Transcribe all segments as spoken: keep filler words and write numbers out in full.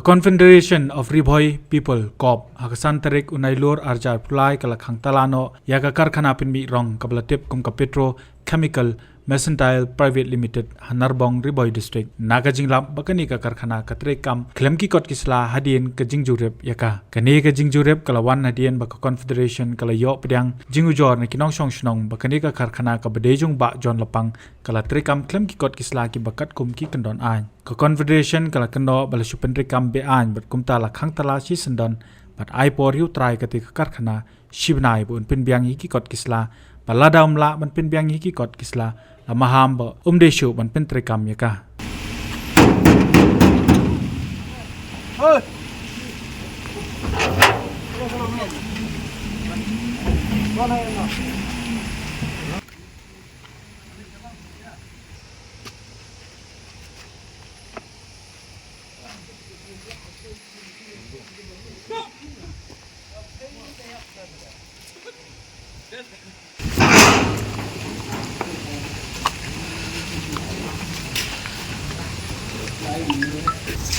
Confederation of Ri Bhoi People, CoP, ha ka san tarik u Nailur arhajar arphew lai ka la khang tala noh ïa ka karkhana pynmih rong kaba la tip kum ka Petro Chemical Mercantile Private Limited ha Narbong, Ri Bhoi District, na ka jinglap ba kane ka karkhana ka trei kam khlem ki kot ki sla hadien ka jingjurip ïa ka. Kane ka jingjurip ka la wan hadien ba ka Confederation ka la ïoh pdiang jingujor na ki nongshong shnong ba kane ka karkhana kaba dei jong Bah John Lapang ka la trei kam khlem ki kot ki sla kiba katkum ki kyndon aiñ. Ka Confederation ka la kynnoh ba la shu pyntrei kam be-aiñ bad kumta la khang tala shisyndon bad ai por ïa u trai kata ka karkhana shi bnai ba un pynbiang ïa ki kot ki sla, bad lada um lah ban pynbiang ïa ki kot ki sla, la maham ba um dei shuh ban pyntrei kam ïa ka.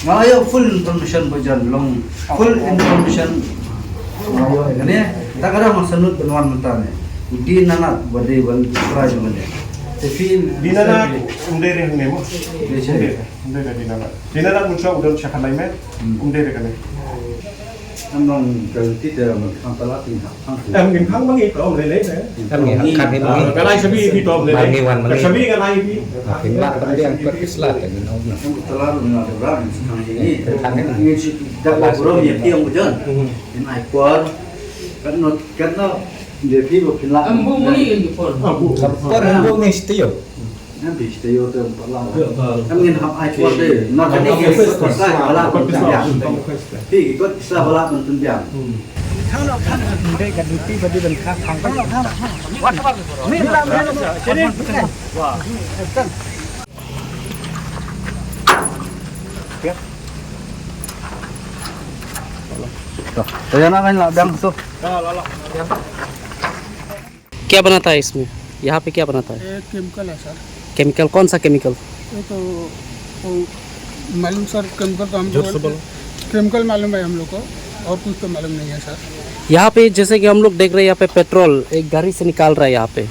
Nga la ïoh full information ba jan long, full information. Nga la ïoh ïa kane, ta ka dang ma sanud ban wan mynta ne. U Dee Nanat ba dei ban try jong kane. Te phi Dee Nanat um dei re hangne mo? Dei shi. Um dei, um dei re Dee Nanat. Dee Nanat mun sha u don sha khanai me. Hmm. Um dei re kane. Em nong ka ti te ban khang tala ti ha khang. Em ngin khang ma ngi to le le ne. Em ngi khang ma ngi. Ka lai shabi ti to le le. Ma ngi wan ma ngi. Ka shabi ka lai ti. Phin lah ban biang kot ki sla te ngin ong na. Em tala ru na de ra ngin khang ngi. Khang ngi. Ngin shi da ko bro ye ti ong jan. Ngin ai por. Kan no, kan no. De phi bo phin lah. Em bu ma ngi ngin por. Por bu ngi sti yo. Em bi sti yo te pa la. Em ngin hap ai por de. Na ka ni ke ko sa la ko sa. Ti ko sa ba la pun pun biang. Khang no khang de ka duty ba di ban khang khang. Khang no khang. Ni la ni la. Te ïa na kan la biang tu. क्या बनाता है इसमें? यहाँ पे क्या बनाता है? ये केमिकल है सर। केमिकल, कौन सा केमिकल? ये तो, वो मालूम सर, केमिकल तो हम जोर से बोलो। केमिकल मालूम है हम लोग को, और कुछ तो मालूम नहीं है सर। यहाँ पे जैसे कि हम लोग देख रहे हैं, यहाँ पे पेट्रोल एक गाड़ी से निकाल रहा है यहाँ पे,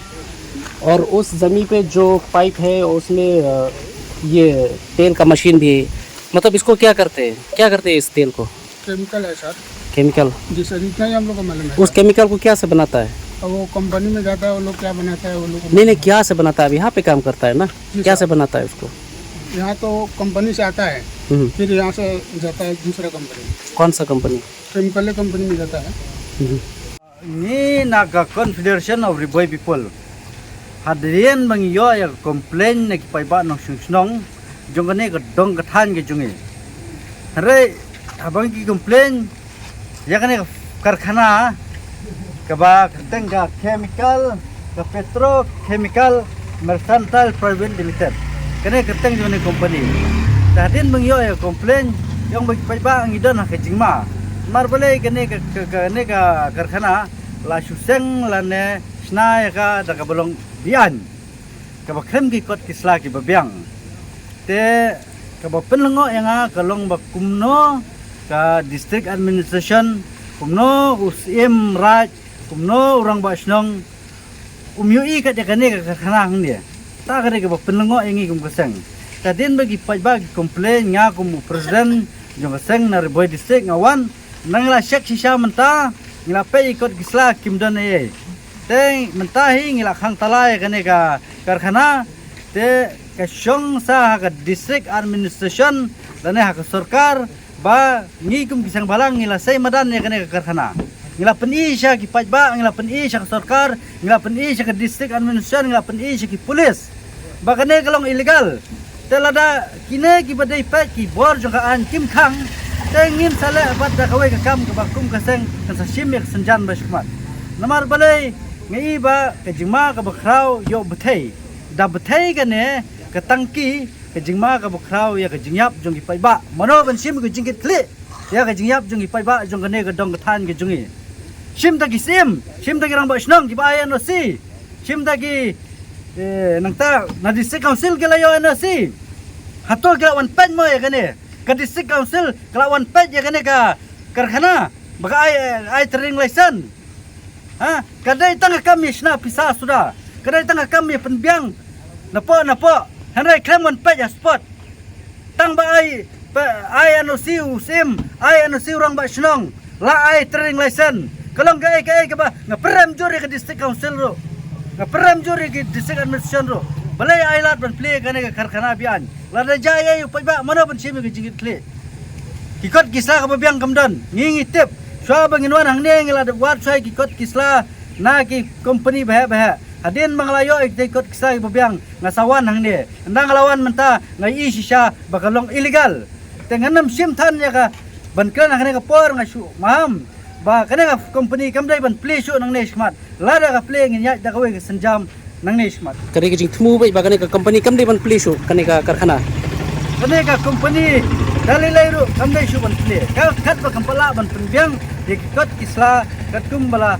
और उस जमीन पे जो पाइप है उसमें, अ, ये तेल का मशीन भी है। मतलब इसको क्या करते हैं, क्या करते हैं इस तेल को? केमिकल है सर। केमिकल। जी सर, इतना ही हम लोग को मालूम है उस सर। केमिकल को क्या से बनाता है? अब वो कंपनी में जाता है, वो लोग क्या बनाता है वो लोग। नहीं नहीं, क्या से बनाता है? अब यहाँ पे काम करता है ना, जी क्या सर। से बनाता है उसको? यहाँ तो कंपनी से आता है, हम्म। फिर यहाँ से जाता है दूसरा कंपनी। कौन सा कंपनी? केमिकल कंपनी में जाता है। हम्म। Ngi na ka Confederation of Ri Bhoi People, hadien ba ngi ïoh ïa ka complain na ki paidbah nongshong shnong jong kane ka dong ka thaiñ ka jong ngi. Hynrei haba ngi complain ïa kane ka karkhana kaba kyrteng ka chemical, ka Petrochemical Mercantile Private Limited. Kane kyrteng jong kane company. Te hadien ba ngi ïoh ïa complain, ïa ong ba ki paidbah ngi don ha ka jingma. Namar balei kane ka, ka, kane ka karkhana la shu seng lane shna ïa ka da kaba long be-aiñ, kaba khlem ki kot ki sla kiba biang. Te kaba pynlyngngoh ïa nga ka long ba kumno ka district administration, kumno u Syiem Raij, kumno u Rangbah Shnong, um ïohi kat ïa kane ka karkhana hangne. Ta kane kaba pynlyngngoh ïa ngi kum ka seng. Te hadien ba ki paidbah ki complain, nga kum u president jong ka seng na Ri Bhoi District nga wan, nang la check shisha mynta, ngi la peit ïa kot ki sla kim don ei ei. Te mynta hi ngi la khang tala ïa kane ka karkhana, te ka shong sa ha ka district administration lane ha ka sorkar, ba ngi kum ki seng bhalang ngi la sei madan ïa kane ka karkhana. Ngi la pyni sha ki paidbah, ngi la pyni sha ka sorkar, ngi la pyni sha ka district administration, ngi la pyni sha ki police ba kane ka long illegal. Te lada kine kiba dei peit ki bor jong ka aiñ kim khang, te ngin sa leh pat da kawei ka kam kaba kum ka seng kan sa shim ïa ka synjan ba shakhmat. Namar balei, ngi i ba ka jingma kaba khraw ïoh bthei. Da bthei kane ka tangki, ka jingma kaba khraw ïa ka jingïap jong ki paidbah. Mano ban shim ka jingkitkhlieh ïa ka jingïap jong ki paidbah jong kane ka dong ka thaiñ ka jong ngi? Shim da ki Syiem, shim da ki Rangbah Shnong kiba ai N O C, shim da ki, eh, nangta na District Council ki la ïoh N O C. Hato ki la wan peit mo ïa kane? Ka District Council ka la wan peit ïa kane ka karkhana ba ka ai, ai trading license. Ha, ka dei tang ka kam ïa shna pisa suda. Ka dei tang ka kam ïa pynbiang napoh napoh. Hynrei khlem wan peit ha spot. Tang ba ai, ba ai N O C u Syiem, ai N O C u Rangbah Shnong, la ai trading license. Ka long kaei kaei kaba nga pyrem jur ïa ka District Council ruh, nga pyrem jur ïa ka District Administration ruh. Balei ai lad ban plie kane ka karkhana biang? Lada jia ïa u paidbah, mano ban shim ïa ka jingkitkhlieh? Ki kot ki sla kaba biang kam don. Ngi ngi tip, shuwa ba ngin wan hangne ngi la dep wad shuwa ïa ki kot ki sla na ki company baheh baheh. Hadien ba nga la ïoh ïa ki kot ki sla kiba biang, nga sa wan hangne. Ynda nga la wan mynta nga ïohi shisha ba ka long illegal. Te ngan ym shim than ïa ka ban kren ha kane ka por, nga shu maham ba kane ka company kam dei ban plie shuh nangne shakhmat. Lada ka plie ngin ïaid da kawei ka sienjam nangne shakhmat. Ka dei ka jingthmu beit ba kane ka company kam dei ban plie shuh, kane ka karkhana. Kane ka company da lei lei ruh kam dei shuh ban plie. Ka kat ba kam pat lah ban pynbiang ïa ki kot ki sla katkum ba la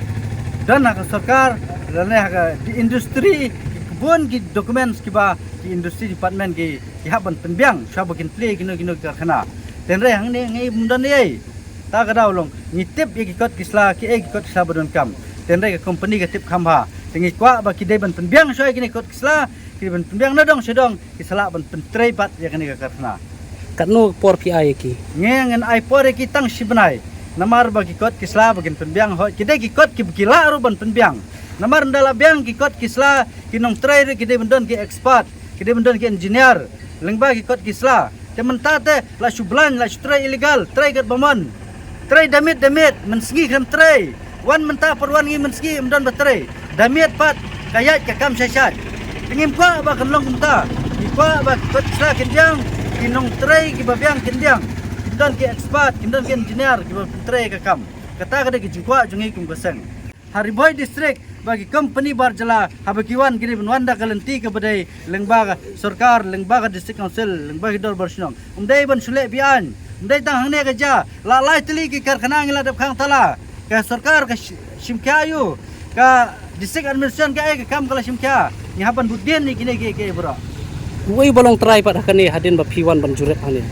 don ha ka sorkar lane ha ka industry, ki bun ki documents kiba ki industry department ki, ki hap ban pynbiang shuwa ba kin plie kino kino ki karkhana. Te hynrei hangne ngi ym don ei. Ta ka daw long ngi tip ïa ki kot ki sla, kiei ki kot ki sla ba donkam. Te hynrei ka company ka tip kham bha. Te ngi kwah ba ki dei ban pynbiang shuwa ïa kine ki kot ki sla, ki dei ban pynbiang na dong sha dong, ki sa lah ban pyntrei pat ïa kane ka karkhana. Katno por phi ai ïa ki? Ngi ngin ai por ïa ki tang shi bnai. Namar ba ki kot ki sla ba kin pynbiang hooid ki dei ki kot kiba ki lah ruh ban pynbiang. Namar ynda la biang ki kot ki sla, ki nongtrei ruh ki dei ban don ki expert, ki dei ban don ki engineer lyngba ki kot ki sla. Te mynta te la shu blind, la shu trei illegal, trei katba mon. Trei da miet da miet, mynsngi khlem trei. Wan mynta pat wan ngi mynsngi ym don ba trei. Da miet pat ka ïaid ka kam shai shai. Te ngim kwah ba kan long kumta. Ngi kwah ba ki kot ki sla kin biang, ki nongtrei kiba biang kin biang. Kin don ki expert, kin don ki engineer kiba trei ka kam. Kata ka dei ka jingkwah jong ngi kum ka seng. Ha Ri Bhoi District ba ki company bar jylla haba ki wan ki dei ban wan da ka lynti kaba dei lyngba ka sorkar, lyngba ka District Council, lyngba ki dorbar shnong. Ym dei ban shu leh be-aiñ, ym dei tang hangne ka jia, la lai tylli ki karkhana ngi la dep khang tala. Ka sorkar ka shi-, shim khia aiu, ka District Administration kaei ka kam ka la shim khia. Ngi hap ban bud dien ïa kine kiei kiei baroh. Uei ba long trai pat ha kane hadien ba phi wan ban jurip hangne?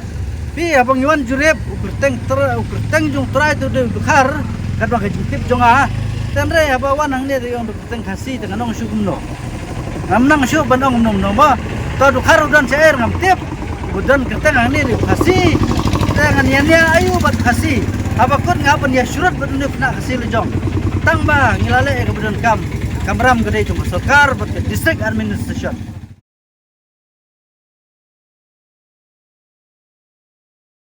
Phi, haba ngi wan jurip, u kyrteng tr-, u kyrteng jong u trai te u dei u Dkhar, katba ka jingtip jong nga. Te hynrei haba wan hangne te u ong u kyrteng Khasi, te ngan ong shuh kumno? Ngam nang shuh ban ong kumno kumno mo. To u Dkhar u don shaei ngam tip. U don kyrteng hangne u dei u Khasi. Te ngan ïania aiu bad Khasi? Haba kut nga hap ban ïasyrut bad une u khynnah Khasi la jong. Tang ba ngi la leh ïa kaba donkam, kamram ka dei jong ka sorkar bad ka District Administration.